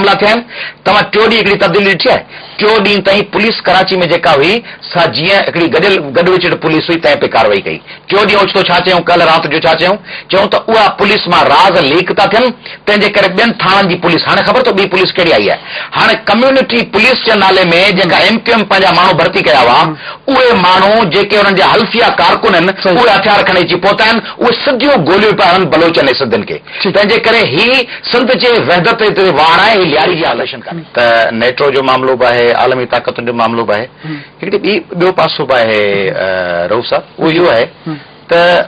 حملا ٿيا آهن، توهان ٽيون ڏينهن هڪڙي تبديلي ڏٺي آهي؟ ٽيون ڏينهن تائين پوليس ڪراچي ۾ جيڪا هئي سا جيئن هڪڙي گڏيل گڏ وچڙ پوليس هئي تنهن پئي ڪارروائي ڪئي. ٽيون ڏينهن اوچتو ڇا چيائون ڪالهه رات جو ڇا چيائون؟ چيائون ته اها پوليس مان راز ليڪ ٿا ٿين تنهن جي ڪري ٻين ٿاڻن جي پوليس هاڻي خبر اٿو ٻي پوليس ڪهڙي آئي آهي؟ هاڻي ڪميونٽي پوليس جي نالي ۾ جيڪا ايم ڪيو ايم پنهنجا ماڻهو ڀرتي ڪيا هئا اهي ماڻهو جيڪي انهن جا حلفيه ڪارڪن آهن اهي هٿيار کڻي اچي پهتا آهن اهي سڌيون گوليون پيا هڻن بلوچن ۽ سنڌين کي. تنهن جي ڪري هي سنڌ جي وحدت تي وار آهي، هي لياري جي آپريشن ڪانهي. ته نيٽو جو معاملو به آهي، عالمي طاقتن جو معاملو به آهي. هڪڙي ٻي ٻيو پاسو به آهي رئوف صاحب، اهو اهو آهي ته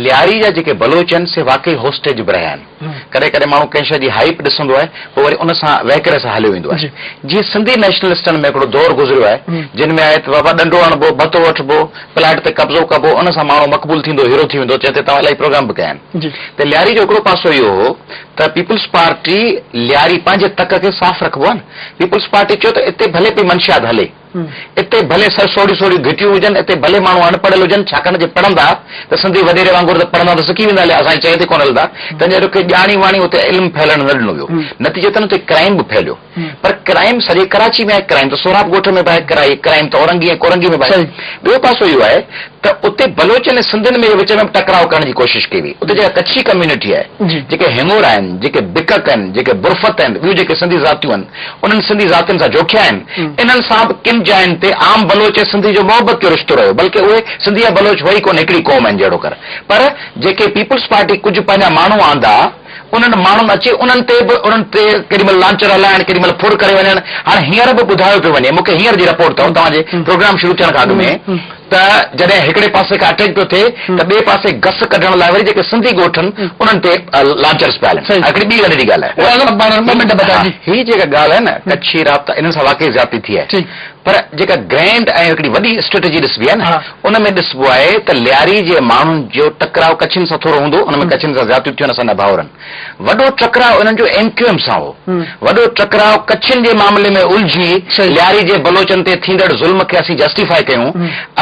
لياري جا جيڪي بلوچ آهن سي واقعي هوسٽيج به رهيا آهن. ڪڏهن ڪڏهن ماڻهو ڪنهن شيء جي هائيپ ڏسندو آهي پوء وري ان سان وهڪري سان هليو ويندو آهي. جيئن سنڌي نيشنلسٽن ۾ هڪڙو دور گذريو آهي جن ۾ آهي ته بابا ڏنڊو هڻبو، ڀتو وٺبو، پلاٽ تي قبضو ڪبو، ان سان ماڻهو مقبول ٿيندو، هيرو ٿي ويندو، جنهن تي توهان الاهي پروگرام به ڪيا آهن. ته لياري جو هڪڙو پاسو اهو هو ته پيپلز پارٽي لياري پنهنجي تڪ کي صاف رکبو آهي نه، پيپلز پارٽي چيو ته اتي ڀلي پئي منشيات هلي، اتي ڀلي سر سوڙهيون سوڙهيون گهٽيون هجن، اتي ڀلي ماڻهو اڻ پڙهيل هجن، ڇاڪاڻ جي پڙهندا ته سنڌي وڏيري وانگر ته پڙهندا ته سکي ويندا هليا، اسان جي چئي تي ڪونه هلندا، تنهن جي رکي ڄاڻي واڻي اتي علم ڦهلڻ نه ڏنو ويو، نتيجتن اتي ڪرائيم به ڦهليو. پر ڪرائيم سڄي ڪراچي ۾ آهي، ڪرائيم ته سهراب ڳوٺ ۾ به آهي، ڪرائيم ته اورنگي ۽ ڪورنگي ۾ به آهي. ٻيو پاسو اهو آهي ته اتي بلوچن ۽ سنڌين ۾ وچ ۾ به ٽڪراء ڪرڻ جي ڪوشش ڪئي وئي. اتي جيڪا ڪڇي ڪميونٽي آهي، جيڪي هڱور آهن، جيڪي بڪڪ آهن، جيڪي برفت آهن، ٻيون جيڪي سنڌي ذاتيون آهن، انهن سنڌي ذاتين سان جوکيا آهن، انهن سان به ڪن جاين تي عام بلوچ ۽ سنڌي جو محبت جو رشتو رهيو، بلڪه اهي سنڌي يا بلوچ هئا ئي ڪونه، هڪڙي قوم آهن جهڙوڪر. پر جيڪي پيپلز پارٽي ڪجهه پنهنجا ماڻهو آندا، انهن ماڻهن اچي انهن تي به انهن تي ڪيڏي مهل لانچر هلائڻ ڪيڏي مهل ڦر ڪري وڃڻ هاڻي هينئر به ٻڌايو پيو وڃي مون کي هينئر جي رپورٽ اٿو توهان جي پروگرام شروع ٿيڻ کان اڳ ۾ ته جڏهن هڪڙي پاسي کان اٽيڪ پيو ٿئي ته ٻئي پاسي گس ڪڍڻ لاء وري جيڪي سنڌي ڳوٺ آهن انهن تي لانچرز پيا هلن هڪڙي ٻي ننڍڙي ڳالهه آهي هي جيڪا ڳالهه آهي نه ڪڇي رابطا انهن سان واقعي زيادتي ٿي آهي پر جيڪا گرينڊ ۽ هڪڙي وڏي اسٽريٽجي ڏسبي آهي نه ان ۾ ڏسبو آهي ته لياري جي ماڻهن جو ٽڪراء ڪڇين سان ٿورو هوندو، ان ۾ ڪڇين سان زيادتيون ٿيون اسان جا ڀائرن. وڏو ٽڪراء انهن جو ايم ڪيو ايم سان هو. وڏو ٽڪراء ڪڇين جي معاملي ۾ الجهي لياري جي بلوچن تي ٿيندڙ ظلم کي اسين جسٽيفائي ڪيون.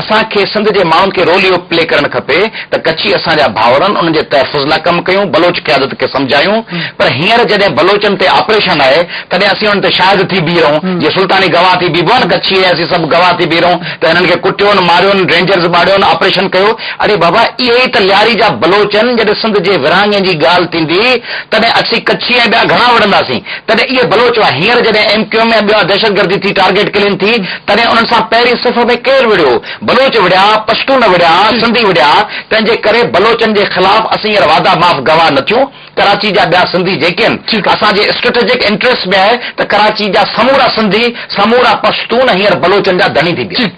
اسان کي سنڌ جي ماڻهن کي رول اهو پلي ڪرڻ کپي ته ڪڇي اسان جا ڀائرن انهن جي تحفظ لاء ڪم ڪيون، بلوچ قيادت کي سمجهايون پر هينئر جڏهن بلوچن تي آپريشن آهي تڏهن اسين انهن تي شاهد ٿي بيهي رهون، جيئن سلطاني گواهه ٿي بيهبو آهي نه ڪڇي ۽ اسين سڀ گواهه ٿي بيهي رهون ته هنن کي ڪٽيو ماريو رينجرز ٻاڙيو آپريشن ڪيو. اڙي بابا اهي ئي ته لياري جا بلوچ آهن، جڏهن سنڌ جي ورهاڱي جي ڳالهه ٿيندي تڏهن اسين ڪڇي ۽ ٻيا گهڻا وڙهنداسين، تڏهن اهي بلوچ هئا، هينئر جڏهن ايم ڪيو ايم ۽ ٻيا دهشتگردي ٿي ٽارگيٽ ڪلنگ ٿي تڏهن انهن سان پهرين صف ۾ ڪير وڙهيو؟ بلوچ وڙهيا، پشتون وڙهيا، سنڌي وڙهيا، تنهن جي ڪري بلوچن جي خلاف اسين هينئر وعده معاف گواهه نه ٿيون. ڪراچي جا ٻيا سنڌي جيڪي آهن، اسان جي اسٽريٽجڪ انٽريسٽ ۾ آهي ته ڪراچي جا سمورا سنڌي، سمورا پشتون هينئر بلوچن جا ڌڻي ٿي بيهن.